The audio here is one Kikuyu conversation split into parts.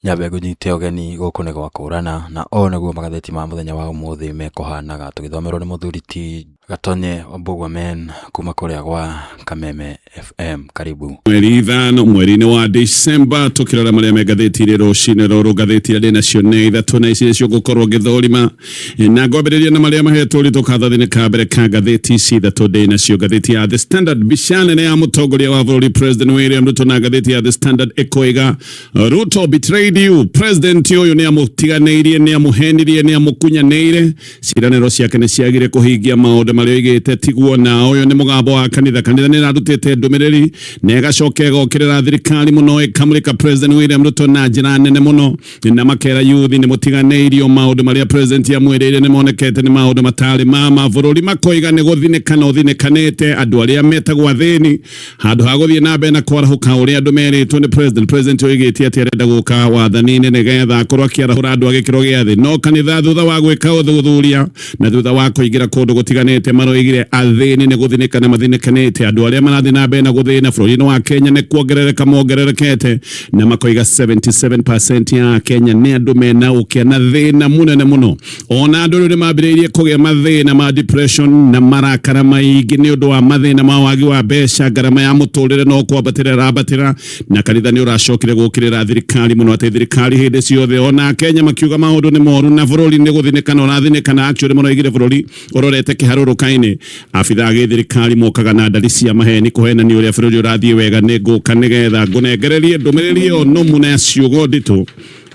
Nyambe ngũnyite ũgeni gũkũ nĩ gwa kũrana na ũũ nĩguo magathĩti ma mũthenya wa ũmũthĩ mekũhanaga tũgĩthomerwo nĩ mũthuri ti Gatonye Mbũgua Men kuma kũrĩa gwa Kameme FM. Karibu. Mweri 5 mweri-inĩ wa December, tũkĩrora marĩa me ngathĩti-inĩ rũcinĩ rũrũ. Ngathĩti iria ndĩ nacio nĩ ithatũ na ici nĩcio ngũkorwo ngĩthũrima na ngwambĩrĩria na marĩa mahetwo ũritũ kathathi-inĩ ka mbere ka ngathĩti ici ithatũ ndĩ nacio. Ngathĩti ya The Standard, mbica nene ya mũtongoria wa bũrũri President William Ruto, na ngathĩti ya The Standard ĩkoiga, "Ruto betrayed you." President ũyũ nĩ amũtiganĩirie, nĩ amũhenirie, nĩ amũkunyanĩire. Ciĩranĩro ciake nĩ ciagire kũhingia maũndũ marĩa oigĩte tiguo. Na ũyũ nĩ mũgambo wa kanitha. Kanitha nĩ ĩrarutĩte ndũmĩrĩri na ĩgacoka ĩgokĩrĩra thirikari mũno, ĩkamũrĩka President William Ruto na njĩra nene mũno, na makera yuthi nĩ mũtiganĩirio. Maũndũ marĩa president amwĩrĩire nĩ monekete nĩ maũndũ matarĩ ma ma. Bũrũri makoiga nĩ gũthinĩkana ũthinĩkanĩte. Andũ arĩa metagwo athĩni, handũ ha gũthiĩ na mbere na kwarahũka ũrĩa andũ merĩtwo nĩ president, president oigĩte atĩ arenda gũka wathani-inĩ nĩgetha akorwo akĩarahũra andũ a gĩkĩro gĩa thĩ. No kanitha, thutha wa gwĩka ũthuthuria na thutha wa kũingĩra kũndũ gũtiganĩte, maroigire athĩni nĩ gũthinĩkana mathinĩkanĩte. Andũ arĩa marathiĩ na mbere na gũthĩna bũrũri-inĩ wa Kenya nĩ kuongerereka mongererekete, na makoiga 77% ya Kenya nĩ andũ mena ũkĩa na thĩna mũnene mũno. Ona andũ rĩu nĩ mambĩrĩirie kũgĩa mathĩna ma depression na marakara maingĩ nĩ ũndũ wa mathĩna ma wagi wa mbeca. Ngarama ya mũtũrĩre no kwambatĩra ĩrambatĩra, na kanitha nĩ ũracokire gũkĩrĩra thirikari mũno atĩ thirikari hĩndĩ ciothe, ona Kenya makiuga maũndũ nĩ moru na bũrũri nĩ gũthinĩkana ũrathinĩkana. Actually maroigire bũrũri ũrorete kĩharũrũka-inĩ. Abithaa gĩthirikari mokaga na ndari cia maheni kũhenania ũrĩa bũrũri ũrathiĩ wega. Nĩ ngũka nĩgetha ngũnengererie ndũmĩrĩri ĩyo nũmu na ciugo nditũ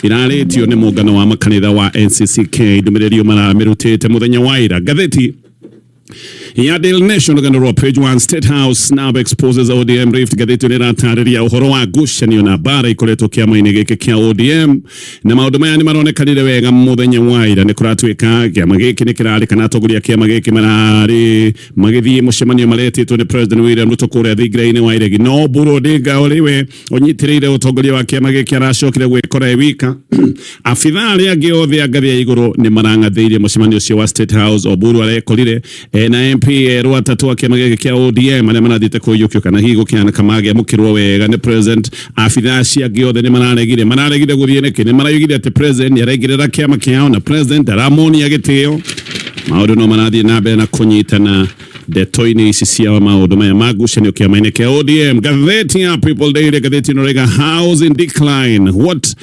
irarĩtio nĩ mũngano wa makanitha wa NCCK. Ndũmĩrĩri ĩyo maramĩrutĩte mũthenya wa ira. Ngathĩti ya Daily Nation, rũgano rwa page 1, "State House snub exposes ODM rift." Ngathĩti ĩyo nĩ ĩratarĩria ũhoro wa ngucanio na mbara ikoretwo kĩama-inĩ gĩkĩ kĩa ODM, na maũndũ maya nĩ maronekanire wega mũthenya wa ira. Nĩ kũratuĩka kĩama gĩkĩ nĩ kĩrarĩ kana atongoria a kĩama gĩkĩ mararĩ magĩthiĩ mũcemanio maretĩtwo nĩ President William Ruto kũrĩa thingira-inĩ wa Iregi, no Oburu Odinga ũrĩ we ũnyitĩrĩire ũtongoria wa kĩama gĩkĩ aracokire gwĩkora e wika. Abithaa arĩa angĩ othe a ngathĩ ya igũrũ nĩ marang'athĩirie mũcemanio ũcio wa State House. Oburu arekorire na MP erũ atatũ a kĩama gĩkĩ kĩa ODM arĩa marathiĩte kũiyũkio kana hihi gũkĩhanĩka mangĩamũkĩrwo wega nĩ president. Abithaa acio angĩ othe nĩ mararegire gũthiĩ. Nĩkĩ? Nĩ maraugire atĩ president nĩ araingĩrĩra kĩama kĩao na president aramonia gĩtĩo. Maũndũ no marathiĩ na mbere na kũnyitana ndeto-inĩ ici cia maũndũ maya ma ngucanio kĩama-inĩ kĩa ODM. Ngathĩti ya People Daily, ngathĩti ĩno rĩga, "Housing decline, what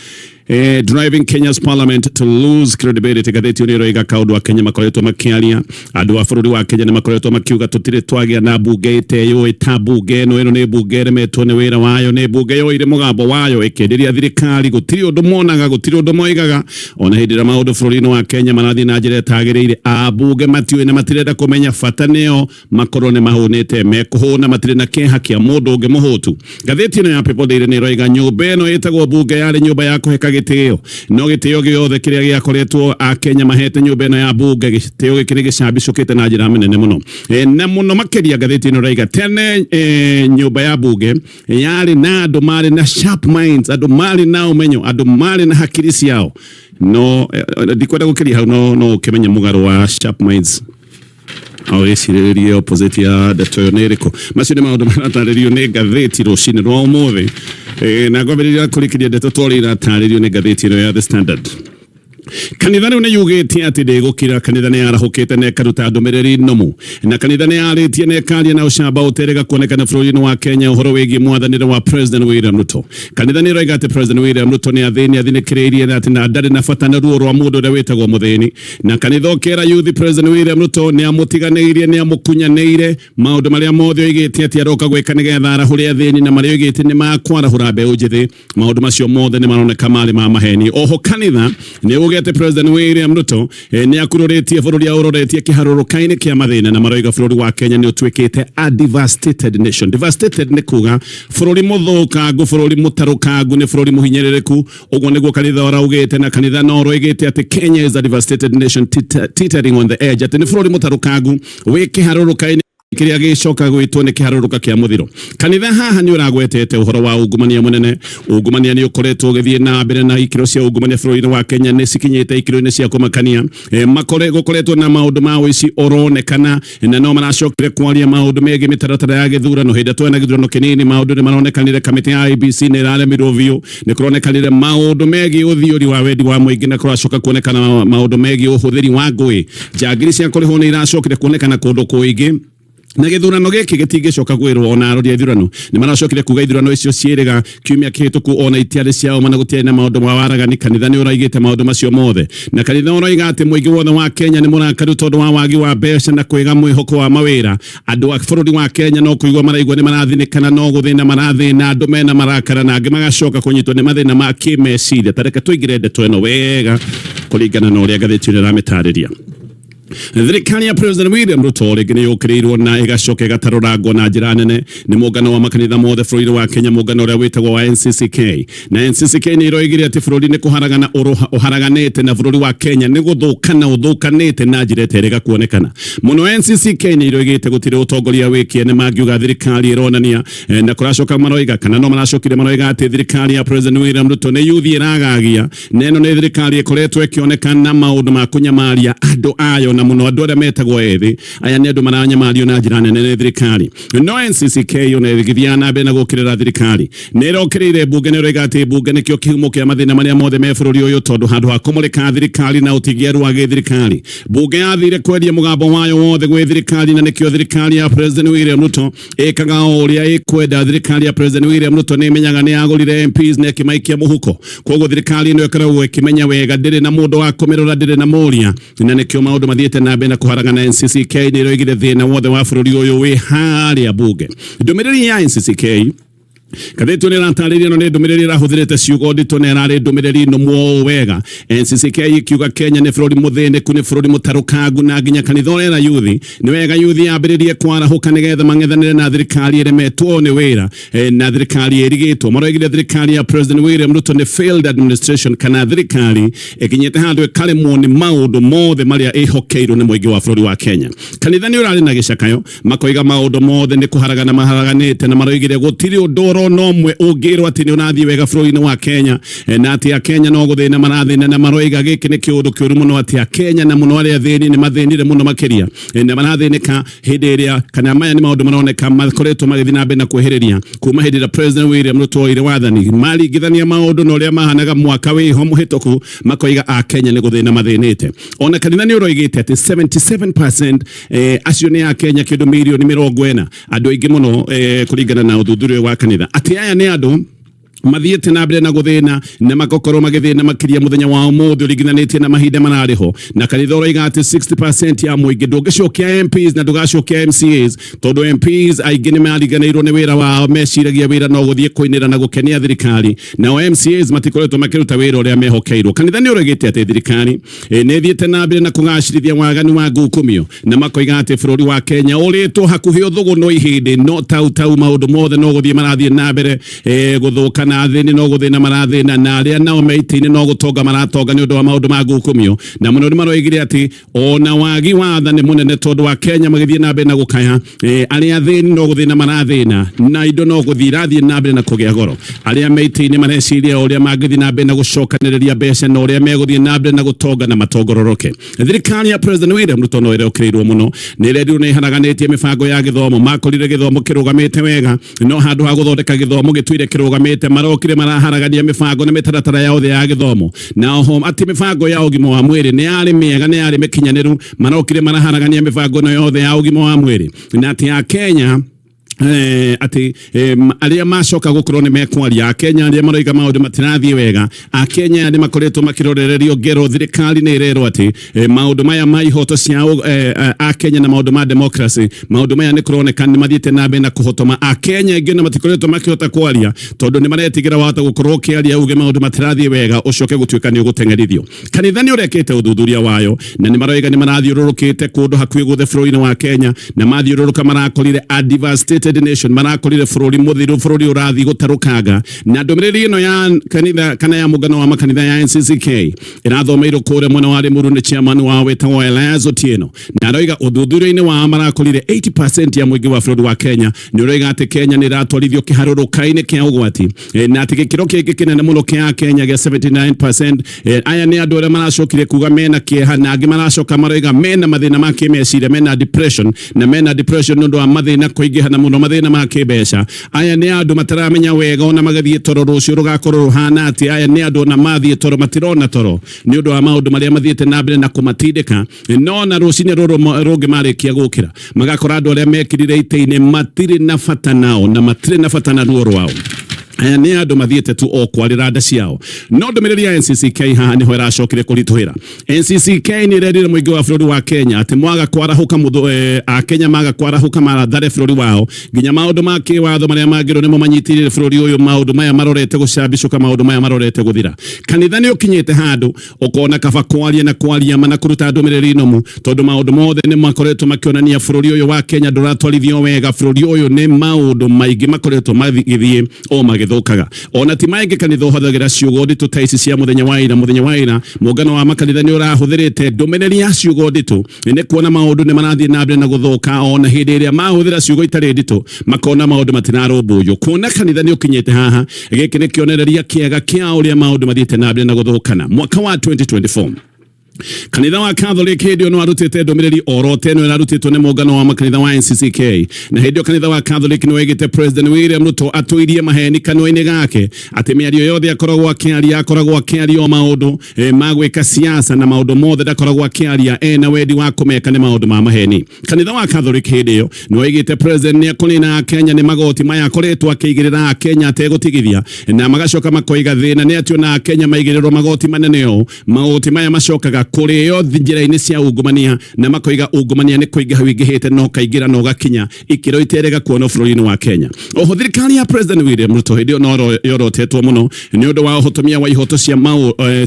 driving Kenya's parliament to lose credibility?" Ngathĩti ĩno ĩroiga kaũndũ a Kenya makoretwo makĩaria. Andũ a bũrũri wa Kenya nĩ makoretwo makiuga tũtirĩ twagĩa na mbunge ĩteyũĩ ta mbunge ĩno. Ĩno nĩ mbunge ĩremetwo nĩ wĩra wayo, nĩ mbunge yoire mũgambo wayo ĩkĩenderia thirikari. Gũtirĩ ũndũ monaga, gũtirĩ ũndũ moigaga. Ona hĩndĩ ĩrĩa maũndũ bũrũri-inĩ wa Kenya marathiĩ na njĩra ĩtagĩrĩire, ambunge matiũĩ na matirenda kũmenya. Bata nĩo makorwo nĩ mahũnĩte, mekũhũna, matirĩ na kĩeha kĩa mũndũ ũngĩ mũhũtu. Ngathĩti ĩno ya People Daily nĩ ĩroiga nyũmba ĩno ĩtagwo mbunge yarĩ nyũmba ya kũheka gĩtĩo, no gĩtĩo gĩothe kĩrĩa gĩakoretwo akenya mahete nyũmba ĩno ya mbunge, gĩtĩo gĩkĩ nĩ gĩcambicũkĩte na njĩra nene mũno. Na mũno makĩria ngathĩti ĩno ĩroiga tene nyũmba ya mbunge yarĩ na andũ marĩ na sharp minds, andũ marĩ na ũmenyo, andũ marĩ na hakiri ciao. No ndikwenda gũkĩria hau, no ũkĩmenye mũgarũ wa sharp minds, wĩcirĩrĩrie opposite ya ndeto ĩyo nĩ ĩrĩkũ. Macio nĩ maũndũ maratarĩrio nĩ ngathĩti rũcinĩ rwa ũmũthĩ. Na ngwambĩrĩria kũrĩkĩria ndeto twarĩ iratarĩrio nĩ ngathĩti ĩno ya The Standard. Kanitha rĩu nĩ yugĩte atĩ ndĩgũkira. Kanitha nĩ yarahũkĩte na ĩkaruta ndũmĩrĩri nũmu, na kanitha nĩ yarĩtie na ĩkaria na ũcamba ũterĩga kuonekana bũrũri-inĩ wa Kenya ũhoro wĩgiĩ mwathanĩre wa President William Ruto. Kanitha nĩ ĩroiga atĩ President William Ruto nĩ athĩni athinĩkĩrĩirie na atĩ na ndarĩ na bata na ruo rwa mũndũ ũrĩa wĩtagwo mũthĩni. Na kanitha ũkĩra yuthi President William Ruto nĩ amũtiganĩirie, nĩ amũkunyanĩire. Maũndũ marĩa mothe oigĩte atĩ aroka gwĩka nĩgetha arahũre athĩni na marĩa oigĩte nĩ makwarahũra mbeũ njĩthĩ, maũndũ macio mothe nĩ maroneka marĩ ma maheni. Oho kanitha nĩ ugĩte President William Ruto nĩ akurũrĩtie bũrũri aũroretie kĩharũrũka-inĩ kĩa mathĩna, na maroiga bũrũri wa Kenya nĩ ũtuĩkĩte a devastated nation. Devastated nĩ kuga bũrũri mũthũkangu, bũrũri mũtarũkangu, nĩ bũrũri mũhinyĩrĩrĩku. Ũguo nĩguo kanitha ũraugĩte, na kanitha no ũroigĩte atĩ Kenya is a devastated nation teetering on the edge, atĩ nĩ bũrũri mũtarũkangu wĩ kĩharũrũka-inĩ. Kĩrĩa gĩcoka gwĩtwo nĩ kĩharũrũka kĩa mũthiro. Kanitha haha nĩ ũragwetete ũhoro wa ungumania mũnene. Ungumania nĩ ũkoretwo ũgĩthiĩ na mbere na ikĩro cia ungumania bũrũri-inĩ wa Kenya nĩ cikinyĩte ikĩro-inĩ cia kũmakania. Makore gũkoretwo na maũndũ ma ũici ũronekana na no maracokire kwaria maũndũ megiĩ mĩtaratara ya gĩthurano. Hĩndĩ ĩrĩa twarĩ na gĩthurano kĩnini maũndũ nĩ maronekanire kamĩtĩ ya IEBC nĩ ĩraremirwo biũ. Nĩ kũronekanire maũndũ megiĩ ũthiũri wa wendi wa mũingĩ na kũracoka kuonekana maũndũ megiĩ ũhũthĩri wa ngũĩ. Njangiri cia kũrĩhwo nĩ iracokire kuonekana kũndũ kũingĩ na gĩthurano gĩkĩ gĩtingĩcoka gwĩrwo. Ona arori a ithurano nĩ maracokire kuga ithurano icio ciĩrĩga kiumia kĩhĩtũku ona itiarĩ cia ũma na gũtiarĩ na maũndũ ma waragani. Kanitha nĩ ũraigĩte maũndũ macio mothe, na kanitha ũroiga atĩ mũingĩ wothe wa Kenya nĩ mũrakaru tondũ wa wagi wa mbeca na kwĩga mwĩhoko wa mawĩra. Andũ a bũrũri wa Kenya no kũigua maraigua nĩ marathinĩkana, no gũthĩna marathĩna, andũ mena marakara na angĩ magacoka kũnyitwo nĩ mathĩna ma kĩmeciria. Ta reke tũingĩre ndeto ĩno wega kũringana na ũrĩa ngathĩti ĩno ĩramĩtarĩria. Thirikari ya President William Ruto rĩngĩ nĩ yũkĩrĩirwo na ĩgacoka ĩgatarũrangwo na njĩra nene nĩ mũngano wa makanitha mothe bũrũri wa Kenya, mũngano ũrĩa wĩtagwo wa NCCK. Na NCCK nĩ ĩroigire atĩ bũrũri nĩ kũharagana ũharaganĩte na bũrũri wa Kenya nĩ gũthũkana ũthũkanĩte na njĩra ĩterĩga kuonekana mũno. NCCK nĩ ĩroigĩte gũtirĩ ũtongoria wĩ kĩene mangiuga thirikari ĩronania, na kũracoka maroiga kana no maracokire maroiga atĩ thirikari ya President William Ruto nĩ yuthi ĩragagia, na ĩno nĩ thirikari ĩkoretwo ĩkĩoneka na maũndũ ma kũnyamaria andũ ayo na mũno andũ arĩa metagwo ethĩ. Aya nĩ andũ maranyamario na njĩra nene nĩ thirikari. No NCCK ona ĩgĩthiaga na mbere na gũkĩrĩra thirikari, nĩ ĩrokĩrĩire mbunge na ĩroiga atĩ mbunge nĩkĩo kĩhumo kĩa mathĩna marĩa mothe me bũrũri ũyũ, tondũ handũ ha kũmũrĩka thirikari na ũtigĩaru wa gĩthirikari, mbunge yathire kwendia mũgambo wayo wothe gwĩ thirikari, na nĩkĩo thirikari ya President William Ruto ĩkaga o ũrĩa ĩkwenda. Thirikari ya President William Ruto nĩ ĩmenyaga nĩ yagũrire MPs na ĩkĩmaikia mũhuko, koguo thirikari ĩno ĩkoragwo ĩkĩmenya wega ndĩrĩ na mũndũ wa kũmĩrora, ndĩrĩ na mũria, na nĩkĩo maũndũ mathiĩte na mbere na kũharagana. NCCK nĩ ĩroigire thĩna wothe wa bũrũri ũyũ wĩ harĩa mbunge. Ndũmĩrĩri ya NCCK ngathĩti ĩno ĩratarĩria ĩno nĩ ndũmĩrĩri ĩrahũthĩrĩte ciugo nditũ na ĩrarĩ ndũmĩrĩri nũmu ũũ wega. NCCK ikiuga Kenya nĩ bũrũri mũthĩnĩku, nĩ bũrũri mũtarũkangu, na nginya kanitha ũrera yuthi nĩ wega yuthi yambĩrĩrie kwarahũka nĩgetha mang'ethanĩre na thirikari ĩremetwo nĩ wĩra, na thirikari ĩrigĩtwo. Maroigire thirikari ya President William Ruto nĩ failed administration, kana thirikari ĩkinyĩte handũ ĩkaremwo nĩ maũndũ mothe marĩa ĩhokeirwo nĩ mũingĩ wa bũrũri wa Kenya. Kanitha nĩ ũrarĩ na gĩcakayo makoiga maũndũ mothe nĩ kũharagana maharaganĩte, na maroigire gũtirĩ ũndũ oro na ũmwe ũngĩrwo atĩ nĩ ũrathiĩ wega bũrũri-inĩ wa Kenya, na atĩ Akenya no gũthĩna marathĩna, na maroiga gĩkĩ nĩ kĩũndũ kĩũru mũno atĩ Akenya na mũno arĩa athĩni nĩ mathĩnire mũno makĩria, na marathĩnĩka hĩndĩ ĩrĩa kana maya nĩ maũndũ maroneka makoretwo magĩthiĩ na mbere na kwĩhĩrĩria kuma hĩndĩ ĩrĩa President William Ruto oire wathani. Maringithania maũndũ na ũrĩa mahanaga mwaka wĩho mũhĩtũku, makoiga Akenya nĩ gũthĩna mathĩnĩte. Ona kanitha nĩ ũroigĩte atĩ 77% acio nĩ Akenya kĩndũ mirioni 40, andũ aingĩ mũno, kũringana na ũthuthuria wa kanitha atĩ aya nĩ andũ mathiĩte na mbere na gũthĩna na magakorwo magĩthĩna makĩria mũthenya wa ũmũthĩ ũringithanĩtie na mahinda mararĩ ho. Na kanitha ũroiga atĩ 60% ya mũingĩ ndũngĩcokia MPs na ndũgacokia MCAs, tondũ MPs aingĩ nĩ mariganĩirwo nĩ wĩra wao, meciragia wĩra no gũthiĩ kũinĩra na gũkenia thirikari, nao MCAs matikoretwo makĩruta wĩra ũrĩa mehokeirwo. Kanitha nĩ ũroigĩte atĩ thirikari nĩ ĩthiĩte na mbere na kũgacĩrithia waganu wa ngukumio, na makoiga atĩ bũrũri wa Kenya ũrĩtwo hakuhĩ ũthũgũnwo ihĩndĩ no tau tau maũndũ mothe no gũthiĩ marathiĩ na mbere gũthũka, na athĩni no gũthĩna marathĩna, na arĩa nao me itĩ-inĩ no gũtonga maratonga nĩ ũndũ wa maũndũ ma ngukumio. Na mũno nĩ maroigire atĩ ona wagi wa tha nĩ mũnene, tondũ wa Kenya magĩthiĩ na mbere na gũkaya, arĩa athĩni no gũthĩna marathĩna na indo no gũthiĩ irathiĩ na mbere na kũgĩa goro. Arĩa me itĩ-inĩ mareciria ũrĩa mangĩthiĩ na mbere na gũcokanĩrĩria mbeca na ũrĩa megũthiĩ na mbere na gũtonga na matongororoke. Thirikari ya President William Ruto no ĩrokĩrĩirwo mũno, nĩ ĩrerirwo nĩ ĩharaganĩtie mĩbango ya gĩthomo. Makorire gĩthomo kĩrũgamĩte wega, no handũ ha gũthondeka gĩthomo gĩtuire kĩrũgamĩte, marokire maraharagania mĩbango na mĩtaratara yothe ya gĩthomo, na oho atĩ mĩbango ya ũgima wa mwĩrĩ nĩ yarĩ mĩega, nĩ yarĩ mĩkinyanĩru, marokire maraharagania mĩbango ĩno yothe ya ũgima wa mwĩrĩ, na atĩ ya Kenya atĩ arĩa macoka gũkorwo nĩ mekwaria, Akenya arĩa maroiga maũndũ matirathiĩ wega, Akenya aya nĩ makoretwo makĩrorererio ngero. Thirikari nĩ ĩrerwo atĩ maũndũ maya ma ihoto cia Akenya na maũndũ ma democracy, maũndũ maya nĩ kũroneka nĩ mathiĩte na mbere na kũhotoma. Akenya aingĩ na matikoretwo makĩhota kwaria tondũ nĩ maretigĩra wahota gũkorwo ũkĩaria uge maũndũ matirathiĩ wega ũcoke gũtuĩka nĩ ũgũteng'erithio. Kanitha nĩ ũrekĩte ũthuthuria wayo na nĩ maroiga nĩ marathiũrũrũkĩte kũndũ hakuhĩ guothe bũrũri-inĩ wa Kenya, na mathiũrũrũka marakorire a devastated United Nation marakorire bũrũri mũthiru, bũrũri ũrathiĩ gũtarũkanga. Na ndũmĩrĩri ĩno ya kanitha kana ya mũngano wa makanitha ya NCCK ĩrathomeirwo kũrĩa mwena wa Limuru nĩ chairman wao wĩtagwo Elias Otieno, na aroiga ũthuthuria-inĩ wao marakorire 80% ya mũingĩ wa bũrũri wa Kenya nĩ ũroiga atĩ Kenya nĩ ĩratwarithio kĩharũrũka-inĩ kĩa ũgwati, na atĩ gĩkĩro kĩngĩ kĩnene mũno kĩa Kenya gĩa 79%, aya nĩ andũ arĩa maracokire kuga mena kĩeha, na angĩ maracoka maroiga mena mathĩna ma kĩmeciria, mena depression, na mena depression nĩ ũndũ wa mathĩna kũingĩha na mũno mathĩna ma kĩmbeca. Aya nĩ andũ mataramenya wega ona magĩthiĩ toro rũciũ rũgakorwo rũhana atĩa. Aya nĩ andũ ona mathiĩ toro matirona toro nĩ ũndũ wa maũndũ marĩa mathiĩte na mbere na kũmatindĩka. No na rũcinĩ rũrũ rũngĩ marĩkia gũkĩra magakora andũ arĩa mekĩrire itĩ-inĩ matirĩ na bata nao na matirĩ na bata na ruo rwao. Aya nĩ andũ mathiĩte tu o kwarĩra nda ciao. No ndũmĩrĩri ya NCCK haha nĩho ĩracokire kũritũhĩra. NCCK nĩ ĩrerire mũingĩ wa bũrũri wa Kenya atĩ mwaga kwarahũka mũthũ, Akenya maga kwarahũka marathare bũrũri wao nginya maũndũ ma kĩwatho marĩa mangĩrwo nĩmo manyitĩrĩire bũrũri ũyũ, maũndũ maya marorete gũcambicũka, maũndũ maya marorete gũthira. Kanitha nĩ ũkinyĩte handũ ũkona kaba kwaria na kwaria ma na kũruta ndũmĩrĩri nomu, tondũ maũndũ mothe nĩ makoretwo makĩonania bũrũri ũyũ wa Kenya ndũratwarithio wega. Bũrũri ũyũ nĩ maũndũ maingĩ makoretwo magĩthiĩ o magĩthũkaga. Ona ti maingĩ kanitha ũhũthagĩra ciugo nditũ ta ici cia mũthenya wa ira. Mũthenya wa ira mũngano wa makanitha nĩ ũrahũthĩrĩte ndũmĩrĩri ya ciugo nditũ nĩ kuona maũndũ nĩ marathiĩ na mbere na gũthũka. Ona hĩndĩ ĩrĩa mahũthĩra ciugo itarĩ nditũ makona maũndũ matirarũmbũywo. Kuona kanitha nĩ ũkinyĩte haha, gĩkĩ nĩ kĩonereria kĩega kĩa ũrĩa maũndũ mathiĩte na mbere na gũthũkana. Mwaka wa 2024 kanitha wa Catholic hĩndĩ ĩyo nĩ warutĩte ndũmĩrĩri oro ta ĩno ĩrarutĩtwo nĩ mũngano wa makanitha wa NCCK, na hĩndĩ ĩyo kanitha wa Catholic nĩ waigĩte President William Ruto atũirie maheni kanua-inĩ gake atĩ mĩario yothe akoragwo akĩaria akoragwo akĩaria o maũndũ ma gwĩka siasa, na maũndũ mothe ndakoragwo akĩaria ena wendi wa kũmeka nĩ maũndũ ma maheni. Kanitha wa Catholic hĩndĩ ĩyo nĩ waigĩte President nĩ ekũnina Akenya nĩ magoti maya akoretwo akĩigĩrĩra Akenya ategũtigithia, na magacoka makoiga thĩna nĩ atĩ ona Akenya maigĩrĩrwo magoti manene ũũ, magoti maya macokaga kũrĩo njĩra-inĩ cia ungumania, na makoiga ungumania nĩ kũingĩha wingĩhĩte na ũkaingĩra na ũgakinya ikĩro iterega kuonwo bũrũri-inĩ wa Kenya. Oho thirikari ya President William Ruto hĩndĩ ĩyo no yorotetwo mũno nĩ ũndũ wa ũhotomia wa ihoto cia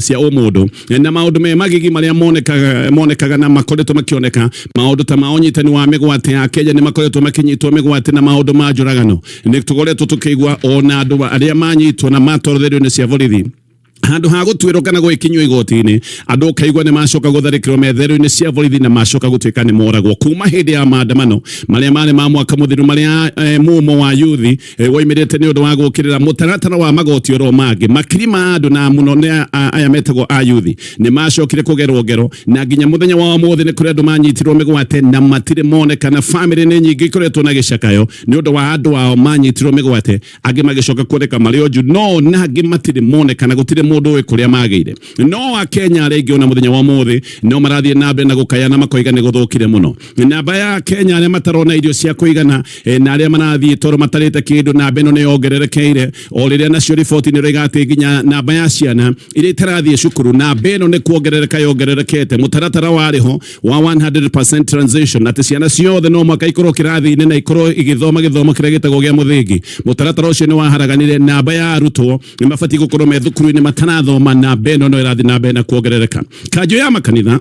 cia ũmũndũ na maũndũ me magigi marĩa monekaga na makoretwo makĩoneka. Maũndũ ta ma ũnyitani wa mĩgwate ya Kenya nĩ makoretwo makĩnyitwo mĩgwate na maũndũ ma njũragano nĩ tũkoretwo tũkĩigua ona andũ arĩa manyitwo na matwarwo therero-inĩ cia borithi handũ ha gũtuĩrwo kana gwĩkinyio igoti-inĩ, andũ ũkaigua nĩ macoka gũtharĩkĩrwo metherero-inĩ cia borithi na macoka gũtuĩka nĩ moragwo. Kuma hĩndĩ ya maandamano marĩa marĩ ma mwaka mũthiru marĩa mumo wa yuthi woimĩrĩte nĩ ũndũ wa gũkĩrĩra mũtaratara wa magoti oro mangĩ, makiri ma andũ na mũno nĩ aya metagwo a yuthi nĩ macokire kũgerwo ngero, na nginya mũthenya wa ũmũthĩ nĩ kũrĩ andũ manyitirwo mĩgwate na matirĩ monekana. Famĩlĩ nĩ nyingĩ ikoretwo na gĩcakayo nĩ ũndũ wa andũ ao manyitirwo mĩgwate, angĩ magĩcoka kuoneka marĩ onju, no na angĩ matirĩ monekana, gũtirĩ mũndũ ũĩ kũrĩa magĩire. No Akenya arĩa aingĩ ona mũthenya wa ũmũthĩ no marathiĩ na mbere na gũkaya na makoiga nĩ gũthũkire mũno. Namba ya Kenya arĩa matarona irio cia kũigana, na arĩa marathiĩ toro matarĩte kĩndũ, namba ĩno nĩ yongererekeire o rĩrĩa nacio riboti nĩ ĩroiga atĩ nginya namba ya ciana iria itarathiĩ cukuru namba ĩno nĩ kuongerereka yongererekete. Mũtaratara warĩ ho wa 100% transition atĩ ciana ciothe no mwaka ikorwo kĩrathi-inĩ na ikorwo igĩthoma gĩthomo kĩrĩa gĩtagwo gĩa mũthingi. Mũtaratara ũcio nĩ waharaganire, namba ya arutwo nĩ mabatiĩ gũkorwo me thukuru-inĩ matarathoma, namba ĩno no ĩrathiĩ na mbere na kuongerereka. Kanjũ ya makanitha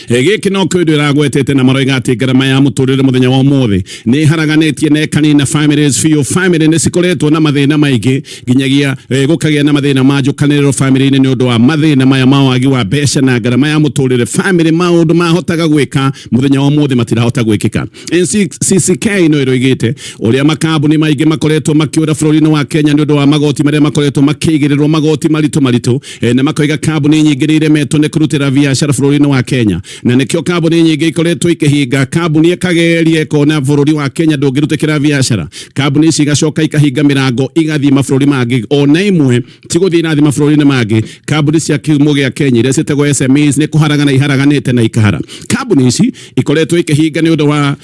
gĩkĩ no kĩndũ ĩragwetete na maroiga atĩ ngarama ya mũtũrĩre mũthenya wa ũmũthĩ nĩ ĩharaganĩtie na ĩkanina families biũ. Family nĩ cikoretwo na mathĩna maingĩ nginyagia gũkagĩa na mathĩna ma njũkanĩrĩro family-inĩ nĩ ũndũ wa mathĩna maya ma wagi wa mbeca na ngarama ya mũtũrĩre. Family maũndũ mahotaga gwĩka mũthenya wa ũmũthĩ matirahota gwĩkĩka. NCCK no ĩroigĩte ũrĩa makambuni maingĩ makoretwo makĩũra bũrũri-inĩ wa Kenya nĩ ũndũ wa magoti marĩa makoretwo makĩigĩrĩrwo, magoti maritũ maritũ, na makoiga kambuni nyingĩ nĩ iremetwo nĩ kũrutĩra biacara bũrũri-inĩ wa Kenya, na nĩkĩo kambuni nyingĩ ikoretwo ikĩhinga. Kambuni ĩkageria ĩkona bũrũri wa Kenya ndũngĩrutĩkĩra biacara, kambuni ici igacoka ikahinga mĩrango igathiĩ mabũrũri mangĩ, ona imwe ti gũthiĩ irathiĩ mabũrũri-inĩ mangĩ. Kambuni cia kĩhumo gĩa Kenya iria ciĩtagwo SMEs nĩ kũharagana iharaganĩte na ikahara. Kambuni ici ikoretwo ikĩhinga nĩ ũndũ wa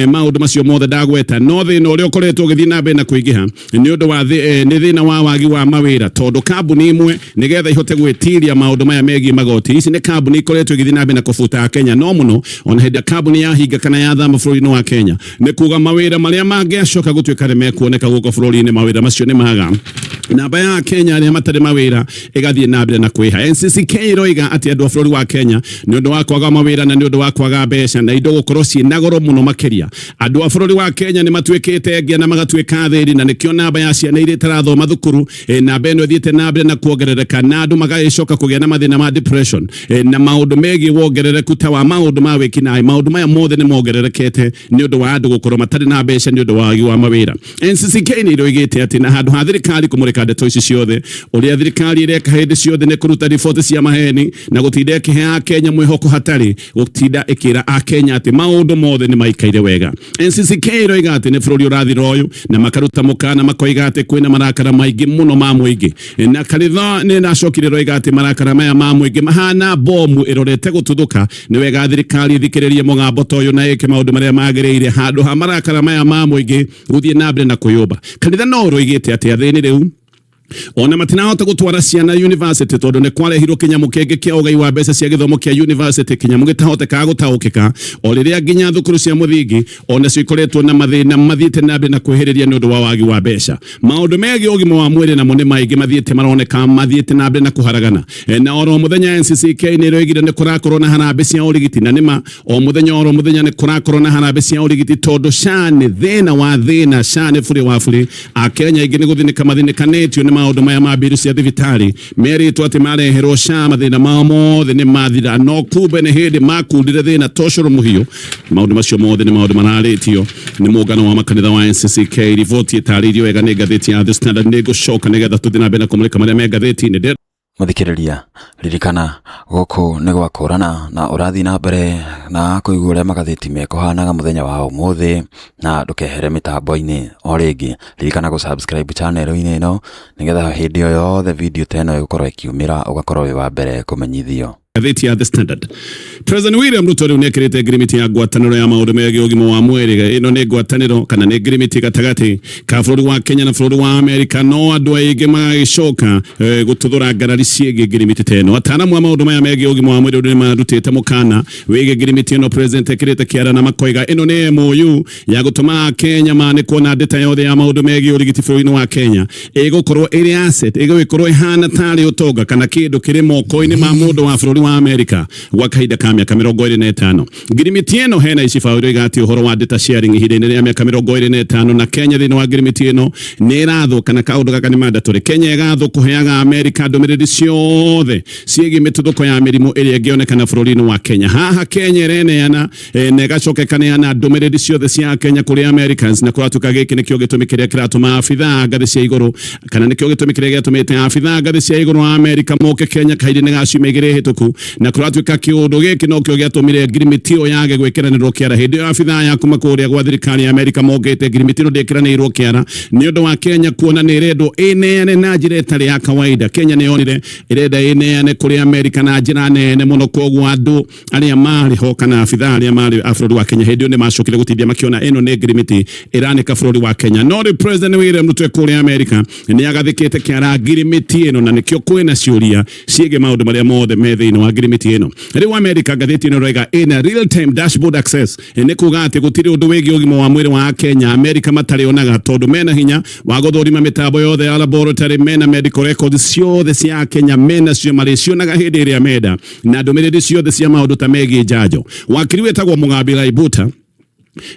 maũndũ macio mothe ndagweta, no thĩna ũrĩa ũkoretwo ũgĩthiĩ na mbere na kũingĩha nĩ ũndũ wa nĩ thĩna wa wagi wa mawĩra, tondũ kambuni imwe nĩgetha ihote gwĩtiria maũndũ maya megiĩ magoti, ici nĩ kambuni ikoretwo igĩthiĩ na mbere na kũbuta Kenya no mũno. Ona hĩndĩ kambuni yahinga kana yathama bũrũri-inĩ wa Kenya, nĩ kuga mawĩra marĩa mangĩacoka gũtuĩka nĩ mekuoneka gũkũ bũrũri-inĩ, mawĩra macio nĩ maga. Namba ya Kenya arĩa matarĩ mawĩra ĩgathiĩ na mbere na kwĩha. NCCK ĩroiga atĩ andũ a bũrũri wa Kenya, nĩ ũndũ wa kwaga mawĩra na nĩ ũndũ wa kwaga mbeca na indo gũkorwo ciĩ na goro mũno makĩria, andũ a bũrũri wa Kenya nĩ matuĩkĩte ngĩa na magatuĩka athĩni, na nĩkĩo namba ya ciana iria itarathoma thukuru, namba ĩno ĩthiĩte na mbere na kuongerereka, na andũ magagĩcoka kũgĩa na mathĩna ma depression, na maũndũ megiĩ wongerereku ta wa maũndũ ma wĩkinaĩ. Maũndũ maya mothe nĩ mongererekete nĩ ũndũ wa andũ gũkorwo matarĩ na mbeca nĩ ũndũ wa wagi wa mawĩra. NCCK nĩ ĩroigĩte atĩ na handũ ha thirikari kũmũrĩka ndeto ici ciothe, ũrĩa thirikari ĩreka hĩndĩ ciothe nĩ kũruta riboti cia maheni na gũtinda ĩkĩhe Akenya mwĩhoko hatarĩ gũtinda ĩkĩra Akenya atĩ maũndũ mothe nĩ maikaire wega. NCCK ĩroiga atĩ nĩ bũrũri ũrathira ũyũ, na makaruta mũkana makoiga atĩ kwĩna marakara maingĩ mũno ma mũingĩ, na kanitha nĩ ĩracokire ĩroiga atĩ marakara maya ma mũingĩ mahana bomu ĩrorete gũtuthũka. Nĩ wega thirikari ĩthikĩrĩrie mũgambo ta ũyũ na ĩke maũndũ marĩa magĩrĩire handũ ha marakara maya ma mũingĩ gũthiĩ na mbere na kwĩyũmba. Kanitha no ũroigĩte atĩ athĩni rĩu ona matinahota gũtwara ciana university, tondũ nĩ kwarehirwo kĩnyamũ kĩngĩ kĩa ũgai wa mbeca cia gĩthomo kĩa university, kĩnyamũ gĩtahotekaga gũtaũkĩka, o rĩrĩa nginya thukuru cia mũthingi onacio ikoretwo na mathĩna mathiĩte na mbere na kwĩhĩrĩria nĩ ũndũ wa wagi wa mbeca. Maũndũ megiĩ ũgima wa mwĩrĩ namo nĩ maingĩ mathiĩte maroneka mathiĩte na mbere na kũharagana. Na oro mũthenya NCCK nĩ ĩroigire nĩ kũrakorwo na harambĩ cia ũrigiti, na nĩma o mũthenya oro mũthenya nĩ kũrakorwo na harambĩ cia ũrigiti, tondũ SHA nĩ thĩna wa thĩna, SHA nĩ burĩ wa burĩ. Akenya aingĩ nĩ gũthinĩka mathinĩkanĩtio nĩ maũndũ maya ma mbiru cia thibitarĩ. Merĩtwo atĩ mareherwo SHA mathĩna mao mothe nĩ mathira, no kumbe nĩ hĩndĩ makundire thĩna ta ũcũrũ mũhiũ. Maũndũ macio mothe nĩ maũndũ mararĩtio nĩ mũngano wa makanitha wa NCCK. Riboti ĩtarĩirio wega nĩ ngathĩti ya The Standard. Nĩ ngũcoka nĩgetha tũthiĩ na mbere na kũmũrĩka marĩa me ngathĩti-inĩ. Mũthikĩrĩria, ririkana gũkũ nĩ gwa kũrana na ũrathiĩ na mbere na kũigua ũrĩa magathĩti mekũhanaga mũthenya wa ũmũthĩ, na ndũkehere mĩtambo-inĩ. O rĩngĩ, ririkana gũ subscribe channel-inĩ ĩno, nĩgetha hĩndĩ o yothe video ta ĩno ĩgũkorwo ĩkiumĩra ũgakorwo wĩ wa mbere kũmenyithio. Ngathĩti ya The Standard. President William Ruto rĩu nĩekĩrĩte ngirimiti ya ngwatanĩro ya maũndũ megiĩ ũgima wa mwĩrĩ. Ĩno nĩ ngwatanĩro kana nĩ ngirimiti gatagatĩ ka bũrũri wa Kenya na bũrũri wa Amerika, no andũ aingĩ magagĩcoka gũtuthũra ngarari ciĩgiĩ ngirimiti ta ĩno. Ataaramu a maũndũ maya megiĩ ũgima wa mwĩrĩ rĩu nĩmarutĩte mũkana wĩgiĩ ngirimiti ĩno president ekĩrĩte kĩara, na makoiga ĩno nĩ MOU ya gũtũma Kenya manĩkwo na ndeta yothe ya maũndũ megiĩ ũrigiti bũrũri-inĩ wa Kenya ĩgũkorwo ĩrĩ asset, ĩgũgĩkorwo ĩhana tarĩ ũtonga kana kĩndũ kĩrĩ moko-inĩ ma mũndũ wa bũrũri wa Amerika gwa kahinda ka mĩaka 25. Ngirimiti ĩno hena icibaũ iroiga atĩ ũhoro wa data sharing ihinda-inĩ rĩa mĩaka 25, na Kenya thĩinĩ wa ngirimiti ĩno nĩ ĩrathwo, kana kaũndũ gaka nĩ mandatory. Kenya ĩgathwo kũheaga Amerika ndũmĩrĩri ciothe ciĩgiĩ mĩtuthũko ya mĩrimũ ĩrĩa ĩngĩonekana bũrũri-inĩ wa Kenya. Haha Kenya ĩreneana, na ĩgacoka ĩkaneana ndũmĩrĩri ciothe cia Kenya kũrĩ Americans, na kũratuĩka gĩkĩ nĩkĩo gĩtũmi kĩrĩa kĩratũma abithaa ngathĩ cia igũrũ, kana nĩkĩo gĩtũmi kĩrĩa gĩatũmĩte abithaa ngathĩ cia igũrũ a Amerika moke Kenya kahinda-inĩ ga ciumia 2 hĩtũku, na kũratuĩka kĩũndũ gĩkĩ nokĩo gĩatũmire ngirimiti ĩyo yage gwĩkĩranĩrwo kĩara. Hĩndĩ ĩyo abithaa ya kuma kũrĩa gwa thirikari ya Amerika mokĩte, ngirimiti ĩno ndĩkĩranĩirwo kĩara nĩ ũndũ wa Kenya kuona nĩ ĩrendwo ĩneane na njĩra ĩtarĩ ya kawaida. Kenya nĩ yonire ĩrenda ĩneane kũrĩ Amerika na njĩra nene mũno, koguo andũ arĩa marĩ ho kana abithaa arĩa marĩ a bũrũri wa Kenya hĩndĩ ĩyo nĩ macokire gũtindia makĩona ĩno nĩ ngirimiti ĩranĩka bũrũri wa Kenya. No rĩu President William Ruto kũrĩa Amerika nĩ agathĩkĩte kĩara ngirimiti ĩno, na nĩkĩo kwĩna ciũria ciĩgiĩ maũndũ marĩa mothe me thĩinĩ wa ngirimiti ĩno. Rĩu Amerika, ngathĩti ĩno ĩroiga ĩna real time dashboard access, nĩ kuga atĩ gũtirĩ ũndũ wĩgiĩ ũgima wa mwĩrĩ wa Kenya Amerika matarĩonaga, tondũ mena hinya wa gũthũrima mĩtambo yothe ya laboratory, mena medical records ciothe cia Kenya, mena cio marĩcionaga hĩndĩ ĩrĩa menda, na ndũmĩrĩri ciothe cia maũndũ ta megiĩ njanjo. Wakiri wĩtagwo Mũgambi Laibuta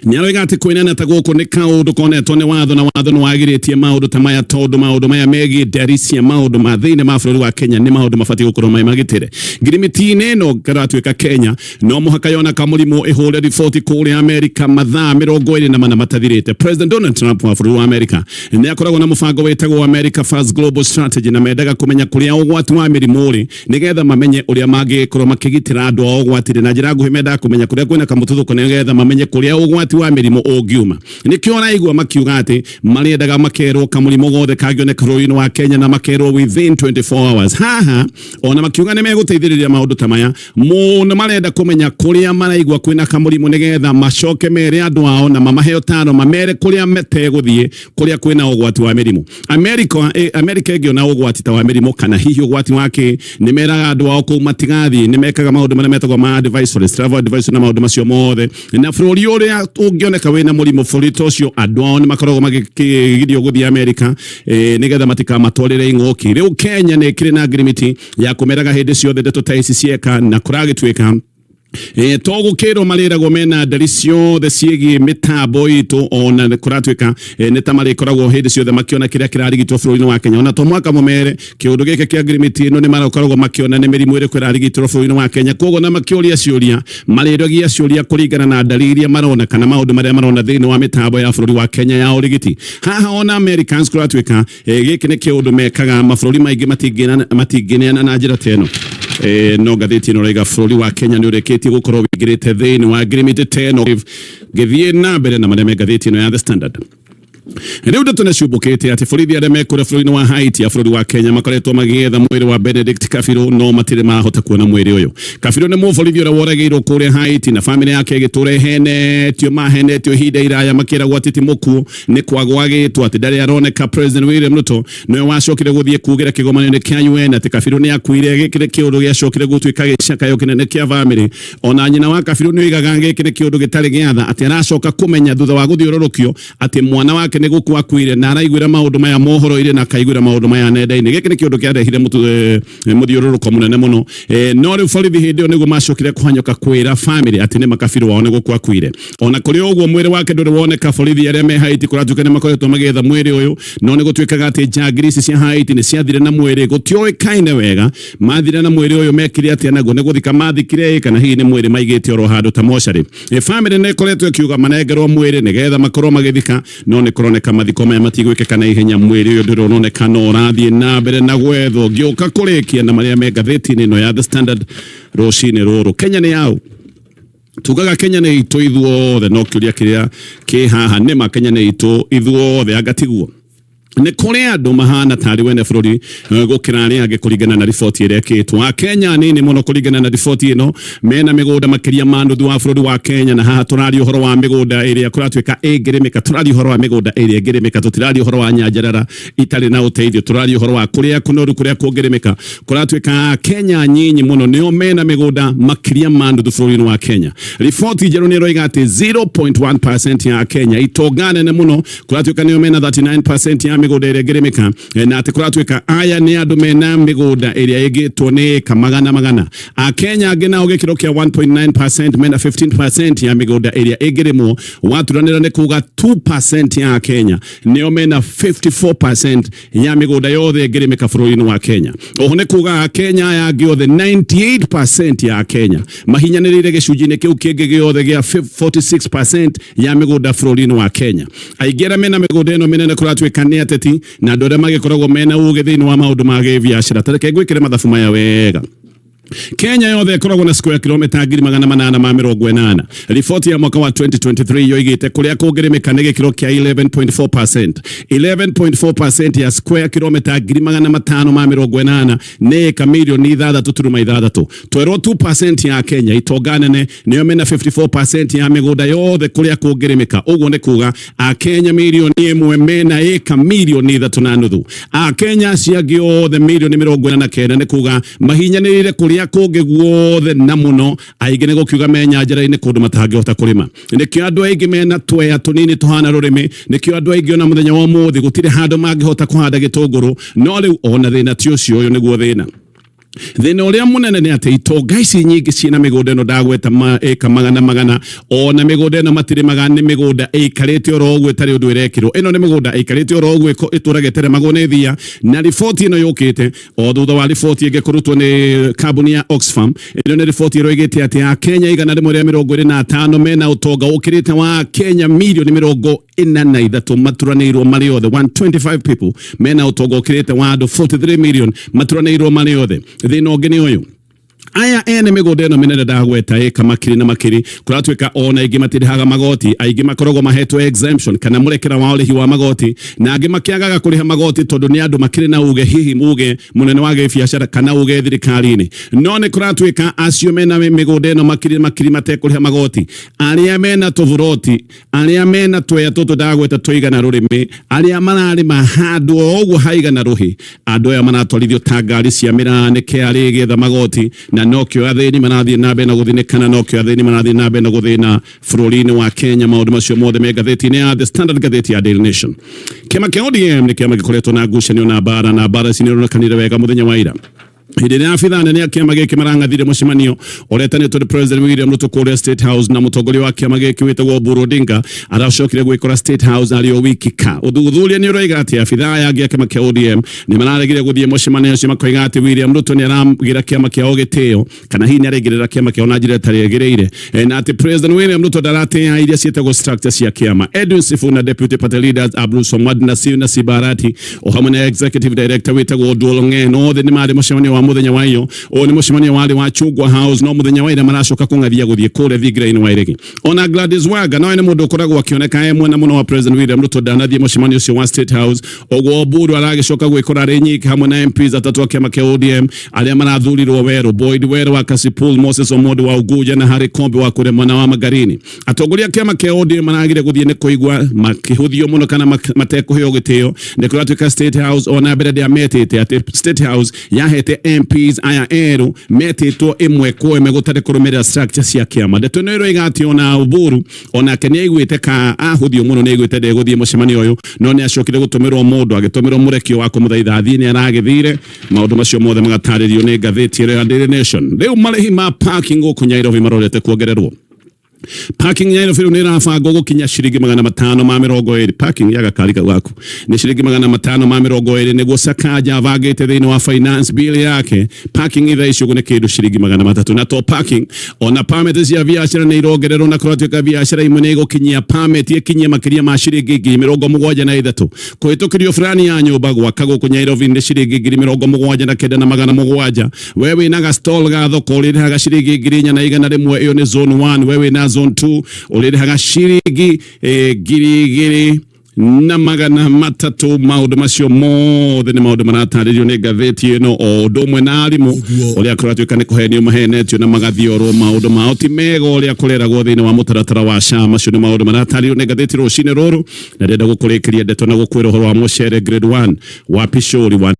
nĩ aroiga atĩ kwĩnana ta gũkũ nĩ kaũndũ konetwo nĩ watho, na watho nĩ wagirĩtie maũndũ ta maya, tondũ maũndũ maya megiĩ ndari cia maũndũ ma thĩinĩ ma bũrũri wa Kenya nĩ maũndũ mabatiĩ gũkorwo me magitĩre. Ngirimiti-inĩ ĩno karatuĩka Kenya no mũhaka yona kamũrimũ ĩhũre riboti kũrĩa Amerika mathaa 24 matathirĩte. President Donald Trump wa bũrũri wa Amerika nĩ akoragwo na mũbango wĩtagwo America First Global Strategy, na mendaga kũmenya kũrĩa ũgwati wa mĩrimũ ũrĩ nĩgetha mamenye ũrĩa mangĩkorwo makĩgitĩra andũ ao ũgwati-inĩ. Na njĩra nguhĩ, mendaga kũmenya kũrĩa kwĩna kamũtuthũko nĩgetha mamenye kũrĩa ũgwati wa mĩrimũ ũngiuma. Nĩkĩo ũraigua makiuga atĩ marĩendaga makerwo kamũrimũ gothe kangĩoneka bũrũri-inĩ wa Kenya, na makerwo within 24 hours. Haha ona makiuga nĩ megũteithĩrĩria maũndũ ta maya mũno, marenda kũmenya kũrĩa maraigua kwĩna kamũrimũ nĩgetha macoke mere andũ ao na mamahe ũtaro, mamere kũrĩa metegũthiĩ kũrĩa kwĩna ũgwati wa mĩrimũ. Amerika ĩngĩona ũgwati ta wa mĩrimũ kana hihi ũgwati wa kĩ, nĩ meraga andũ ao kũu matigathiĩ. Nĩ mekaga maũndũ marĩa metagwo ma advisories, travel advisory na maũndũ macio mothe, na bũrũri ũrĩa Ũngĩoneka wĩna mũrimũ bũrũri ta ũcio, andũ ao nĩ makoragwo magĩkĩgirio gũthiĩ Amerika nĩgetha matikamatwarĩre ing'ũki. Rĩu Kenya nĩ ĩkĩrĩ na ngirimiti ya kũmeraga hĩndĩ ciothe ndeto ta ici cieka, na kũragĩtuĩka to gũkĩrwo marĩragwo mena ndari ciothe ciĩgiĩ mĩtambo itũ, ona kũratuĩka nĩ ta marĩkoragwo hĩndĩ ciothe makĩona kĩrĩa kĩrarigitwo bũrũri-inĩ wa Kenya. Ona to mwaka mũmere kĩũndũ gĩkĩ kĩa ngirimiti ĩno, nĩ marakoragwo makĩona nĩ mĩrimũ ĩrĩkũ ĩrarigitĩrwo bũrũri-inĩ wa Kenya. Koguo na makĩũria ciũria, marĩũragia ciũria kũringana na ndari iria marona kana maũndũ marĩa marona thĩinĩ wa mĩtambo ya bũrũri wa Kenya ya ũrigiti. Haha ona Americans kũratuĩka gĩkĩ nĩ kĩũndũ mekaga, mabũrũri maingĩ matingĩneana na njĩra ta ĩno. No ngathĩti ĩno ĩraiga bũrũri wa Kenya nĩ ũrĩkĩtie gũkorwo wĩingĩrĩte thĩinĩ wa ngirimiti ta ĩno. Ngĩthiĩ na mbere na marĩa me ngathĩti ĩno ya The Standard, rĩu ndeto nĩ ciũmbũkĩte atĩ borithi arĩa me kũrĩa bũrũri-inĩ wa Haiti ya bũrũri wa Kenya makoretwo magĩetha mwĩrĩ wa Benedict Kabiru, no matirĩ mahota kuona mwĩrĩ ũyũ. Kabiru nĩ mũborithi ũrĩa woragĩirwo kũrĩa Haiti, na bamĩrĩ yake ĩgĩtũra ĩhenetio, mahenetio ihinda iraya makĩragwo atĩ ti mũkuũ, nĩ kwagwo agĩtwo, atĩ ndarĩ aroneka. President William Ruto nĩwe wacokire gũthiĩ kugĩra kĩgomano-inĩ kĩa UN atĩ Kabiru nĩ akuire. Gĩkĩ nĩ kĩũndũ gĩacokire gũtuĩka gĩcakayo kĩnene kĩa bamĩrĩ. Ona nyina wa Kabiru nĩ oigaga gĩkĩ nĩ kĩũndũ gĩtarĩ gĩa tha, atĩ aracoka kũmenya thutha wa gũthiũrũrũkio atĩ mwana wake nĩ gũkua akuire, na araiguĩra maũndũ maya mohoro-inĩ na akaiguĩra maũndũ maya nenda-inĩ. Gĩkĩ nĩ kĩũndũ kĩarehire mũthiũrũrũko mũnene mũno. No rĩu borithi hĩndĩ ĩyo nĩguo macokire kũhanyũka kwĩra bamĩrĩ atĩ nĩ Makabiru wao nĩ gũkua akuire. Ona kũrĩ ũguo, mwĩrĩ wake ndũrĩ woneka. Borithi arĩa me Haiti kũratuĩka nĩ makoretwo magĩetha mwĩrĩ ũyũ, no nĩ gũtuĩkaga atĩ njangiri ici cia Haiti nĩ ciathire na mwĩrĩ. Gũtiũĩkaine wega mathire na mwĩrĩ ũyũ mekire atĩa naguo, nĩ gũthika mathikire ĩ kana hihi nĩ mwĩrĩ maigĩte oro handũ ta mocarĩ. Bamĩrĩ nĩ ĩkoretwo ĩkiuga manengerwo mwĩrĩ nĩgetha makorwo magĩthika, no nĩ kũroneka mathiko maya matigwĩkĩka na ihenya. Mwĩrĩ ũyũ ndũrĩ ũroneka, no ũrathiĩ na mbere na gwethwo. Ngĩũka kũrĩkia na marĩa me ngathĩti-inĩ ĩno ya The Standard rũcinĩ rũrũ, Kenya nĩ yaũ? Tugaga Kenya nĩ itũ ithuothe, no kĩũria kĩrĩa kĩ haha nĩma Kenya nĩ itũ ithuothe? Anga tiguo nĩ kũrĩ andũ mahana tarĩ wene bũrũri gũkĩra arĩa angĩ? Kũringana na riboti ĩrĩa ĩkĩtwo, Akenya anini mũno, kũringana na riboti ĩno, mena mĩgũnda makĩria ma nuthu wa bũrũri wa Kenya. Na haha tũraria ũhoro wa mĩgũnda ĩrĩa kũratuĩka ĩngĩrĩmĩka, tũraria ũhoro wa mĩgũnda ĩrĩa ĩngĩrĩmĩka, tũtiraria ũhoro wa nyanjarara itarĩ na ũteithio, tũraria ũhoro wa kũrĩa kũnoru, kũrĩa kũngĩrĩmĩka. Kũratuĩka Kenya nyinyi mũno nĩo mena mĩgũnda makĩria ma nuthu bũrũri-inĩ wa Kenya. Riboti njerũ nĩ ĩroiga atĩ 0.1% ya Kenya itonga nene mũno kũratuĩka nĩo mena 39% ya mĩgũnda ĩrĩa ĩngĩrĩmĩka, na atĩ kũratuĩka aya nĩ andũ mena mĩgũnda ĩrĩa ĩngĩtwo nĩ ĩka magana magana. Akenya angĩ nao gĩkĩro kĩa 1.9% mena 15% ya mĩgũnda ĩrĩa ĩngĩrĩmwo. Waturanĩra nĩ kuga 2% ya Kenya nĩo mena 54% ya mĩgũnda yothe ĩngĩrĩmĩka bũrũri-inĩ wa Kenya. Oho nĩ kuga Kenya aya angĩ othe, 98% ya Kenya, mahinyanĩrĩire gĩcunjĩ-inĩ kĩu kĩngĩ gĩothe gĩa 46% ya mĩgũnda bũrũri-inĩ wa Kenya. Aingĩ arĩa mena mĩgũnda ĩno mĩnene kũratuĩka nĩ ateti na andũ arĩa magĩkoragwo mena ũgĩ thĩinĩ wa maũndũ ma gĩbiacara. Ta reke ngwĩkĩre mathabu maya wega. Kenya yothe ĩkoragwo na square kilomita 880,000. Riboti ya mwaka wa 2023 yoigĩte kũrĩa kũngĩrĩmĩka nĩ gĩkĩro kĩa 11.4%. 11.4% ya square kilomita 580,000 nĩ ĩka mirioni 6.6. Twerwo 2% ya Kenya itonga nene nĩo mena 54% ya mĩgũnda yothe kũrĩa kũngĩrĩmĩka. Ũguo nĩ kuga Akenya 1 million mena ĩka 3.5 million. Akenya acio angĩ othe 49 million, nĩ kuga mahinyanĩrĩire kũrĩa kũngĩ guothe, na mũno aingĩ nĩ gũkiuga me nyanjara-inĩ kũndũ matangĩhota kũrĩma. Nĩkĩo andũ aingĩ mena twea tũnini tũhana rũrĩmĩ. Nĩkĩo andũ aingĩ ona mũthenya wa ũmũthĩ gũtirĩ handũ mangĩhota kũhanda gĩtũngũrũ. No rĩu ona thĩna ti ũcio, ũyũ nĩguo thĩna. Thĩna ũrĩa mũnene nĩ atĩ itonga ici nyingĩ ciĩna mĩgũnda ĩno ndagweta ĩka magana magana, ona mĩgũnda ĩno matirĩmaga, nĩ mĩgũnda ĩikarĩte oro ũguo ĩtarĩ ũndũ ĩrekĩrwo. Ĩno nĩ mĩgũnda ĩikarĩte oro ũguo ĩtũraga ĩteremagwo nĩ thia. Na riboti ĩno yũkĩte o thutha wa riboti ĩngĩ kũrutwo nĩ kambuni ya Oxfam. Ĩno nĩ riboti ĩroigĩte atĩ Akenya 125 mena ũtonga ũkĩrĩte wa Kenya 43 million maturanĩirwo marĩ othe. 125 people mena ũtonga ũkĩrĩte wa andũ 43 million maturanĩirwo marĩ othe. Thĩna ũngĩ nĩ ũyũ: aya ene mĩgũnda ĩno mĩnene ndagweta ĩka makiri na makiri, kũratuĩka ona aingĩ matirĩhaga magoti. Aingĩ makoragwo mahetwo exemption kana mũrekera wa ũrĩhi wa magoti, na angĩ makĩagaga kũrĩha magoti tondũ nĩ andũ makĩrĩ na uge, hihi uge mũnene wa gĩbiacara kana uge thirikari-inĩ. No nĩ kũratuĩka acio mena mĩgũnda ĩno makiri makiri matekũrĩha magoti, arĩa mena tũburoti, arĩa mena twea tũtũ ndagweta tũigana rũrĩmĩ, arĩa mararĩma handũ o ũguo haigana rũhĩ, andũ aya maratwarithio ta ngari cia mĩraa nĩ KRA ĩgĩetha magoti. Na Na nokĩo athĩni marathiĩ na mbere na gũthĩnĩka, na nokĩo athĩni marathiĩ na mbere na gũthĩna bũrũri-inĩ wa Kenya. Maũndũ macio mothe me ngathĩti-inĩ ya The Standard, ngathĩti ya Daily Nation. Kĩama kĩa ODM nĩ kĩama gĩkoretwo na ngucanio na mbara, na mbara ici nĩ ironekanire wega mũthenya wa ira hĩndĩ ĩrĩa abithaa nene a kĩama gĩkĩ marang'athire mũcemanio ũretanĩtwo nĩ President William Ruto kũrĩa State House, na mũtongoria wa kĩama gĩkĩ wĩtagwo Oburu Odinga aracokire gwĩkora State House arĩ o wiki. Ka ũthuthuria nĩ ũroiga atĩ abithaa aya angĩ a kĩama kĩa ODM nĩ mararegire gũthiĩ mũcemanio ũcio, makoiga atĩ William Ruto nĩ aragĩra kĩama kĩao gĩtĩo, kana hihi nĩ araingĩrĩra kĩama kĩao na njĩra ĩtarĩ ĩgĩrĩire, na atĩ President William Ruto ndaratĩĩa iria ciĩtagwo structure cia kĩama. Edwin Sifuna, deputy party leaders Abdul Somad na Simba Arati, o hamwe na executive director wĩtagwo Oduol Ong'eno, othe nĩ marĩ mũcemanio wa mũthenya wa iyo. Ũyũ nĩ mũcemanio warĩ wa Chungwa House, no mũthenya wa ira maracoka kũng'athia gũthiĩ kũrĩa thingira-inĩ wa Iregi. Ona Gladys Wanga nowe nĩ mũndũ ũkoragwo akĩoneka e mwena mũno wa President William Ruto, ndanathiĩ mũcemanio ũcio wa State House. Ũguo Oburu aragĩcoka gwĩkora arĩ nyiki hamwe na MPs atatũ a kĩama kĩa ODM arĩa marathurirwo werũ: Boyd Werũ wa Kasipul, Moses Omondi wa Unguja na Harry Kombe wa kũrĩa mwena wa Magarini. Atongoria a kĩama kĩa ODM maragire gũthiĩ nĩ kũigua makĩhũthio mũno kana matekũheo gĩtĩo nĩ kũratuĩka State House ona mbere ndĩametĩte, atĩ State House yahete MPs aya erũ metĩtwo ĩmwe kwa ĩmwe gũtarĩ kũrũmĩrĩra structure cia kĩama. Ndeto ĩno ĩroiga atĩ ona Oburu onake nĩ aiguĩte ka ahũthio mũno, nĩ aiguĩte ndegũthiĩ mũcemanio ũyũ, no nĩ acokire gũtũmĩrwo mũndũ, agĩtũmĩrwo mũrekio wa kũmũthaitha athiĩ, nĩ aragĩthire. Maũndũ macio mothe magatarĩrio nĩ ngathĩti ĩrĩa ya Daily Nation. Rĩu marĩhi ma parking gũkũ Nairobi marorete kuongererwo. Parking ya Nairobi rĩu nĩ ĩrabangwo gũkinya ciringi 520. Parking ya gakari kau gaku nĩ ciringi 520, nĩguo Sakaja abangĩte thĩinĩ wa finance bill yake. Parking thaa ici ũguo nĩ kĩndũ ciringi 300. Na to parking, ona permit cia biacara nĩ irongererwo, na kũratuĩka biacara imwe nĩ igũkinyia permit ĩkinyie makĩria ma ciringi 73,000. Kũhĩtũkĩrio fulani ya nyũmba gwaka gũkũ Nairobi nĩ ciringi 79,700. We wĩna ga stall ga thoko ũrĩrĩhaga ciringi 4,100. Ĩyo nĩ zone 1. We wĩna zone 2 ũrĩrĩhaga ciringi 2,300. Maũndũ macio mothe nĩ maũndũ maratarĩrio nĩ ngathĩti ĩno, o ũndũ ũmwe na arimũ ũrĩa kũratuĩka nĩ kũhenio mahenetio na magathiorwo maũndũ mao ti mega ũrĩa kũreragwo thĩinĩ wa mũtaratara wa SHA. Macio nĩ maũndũ maratarĩrio nĩ ngathĩti rũcinĩ rũrũ, na ndĩrenda gũkũrĩkĩria ndeto na gũkwĩra ũhoro wa mũcere grade 1 wa Pishori wa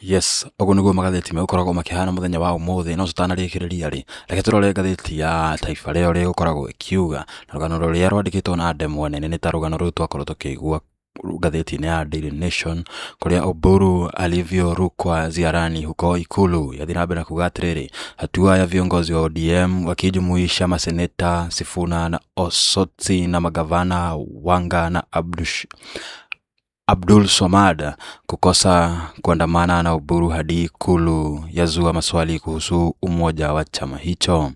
Yes, ũguo nĩguo magathĩti megũkoragwo makĩhana mũthenya wa ũmũthĩ. No tũtanarĩkĩrĩria rĩ, reke tũrore ngathĩti ya Taifa Leo ũrĩa ĩgũkoragwo ĩkiuga, na rũgano rũrĩa rwandĩkĩtwo na ndemwa nene nĩ ta rũgano rũu twakorwo tũkĩigua ngathĩti-inĩ ya Daily Nation, kũrĩa Oburu alivyorukwa ziarani huko Ikulu. Yathiĩ na mbere na kuga atĩrĩrĩ, hatua ya viongozi wa ODM wakijumuisha maseneta Sifuna na Osotsi na magavana Wanga na Abdul Swamad kukosa kuandamana na Oburu hadi Ikulu yazua maswali kuhusu umoja wa chama hicho.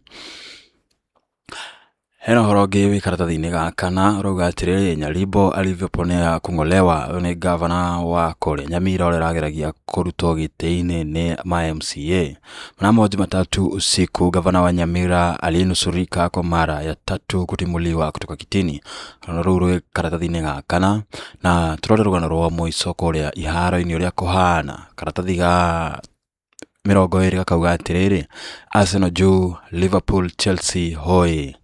Hena ũhoro ũngĩ wĩ karatathi-inĩ gaka na ũrauga atĩrĩrĩ, Nyaribo alivyoponea kũng'olewa. Ũyũ nĩ gavana wa kũrĩa Nyamira ũrĩa ũrageragia kũrutwo gĩtĩ-inĩ nĩ ma MCA. Mnamo Jumatatu usiku, gavana wa Nyamira alinusurika kwa mara ya tatu kutimuliwa kutoka kitini. Rũgano rũu rwĩ karatathi-inĩ gaka na tũrore rũgano rwa mũico kũrĩa iharo-inĩ ũrĩa kũhana. Karatathi ga 20 gakauga atĩrĩrĩ, Arsenal juu, Liverpool, Chelsea hoi.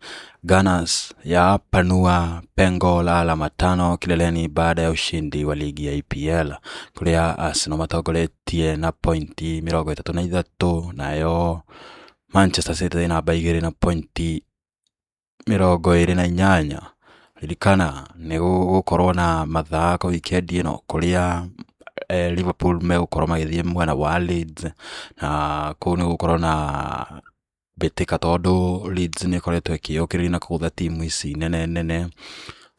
Gunners yapanua pengo la alama 5 kileleni baada ya ushindi wa ligi ya EPL, kũrĩa Arsenal matongoretie na pointi 33, nayo Manchester City ĩ namba 2 na pointi 28. Ririkana nĩ gũgũkorwo na mathako wikendi ĩno, kũrĩa Liverpool megũkorwo magĩthiĩ mwena wa Leeds, na kũu nĩ gũgũkorwo na mbĩtĩka tondũ Leeds nĩ ĩkoretwo ĩkĩyũkĩrĩria na kũgũtha timu ici nene nene.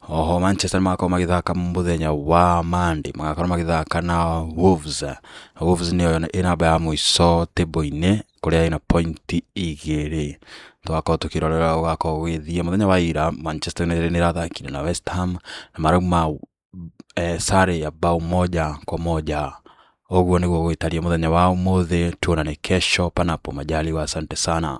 Oho Manchester nĩ magakorwo magĩthaka mũthenya wa Monday, magakorwo magĩthaka na Wolves. Wolves nĩyo ĩ namba ya mũico table-inĩ, kũrĩa ĩna pointi 2. Tũgakorwo tũkĩrorera gũgakorwo gũgĩthiĩ. Mũthenya wa ira Manchester United nĩ ĩrathakire na West Ham na marauma sare ya bao 1-1. Ũguo nĩguo gũgĩtariĩ mũthenya wa ũmũthĩ. Tuonane kesho panapo majaliwa. Asante sana.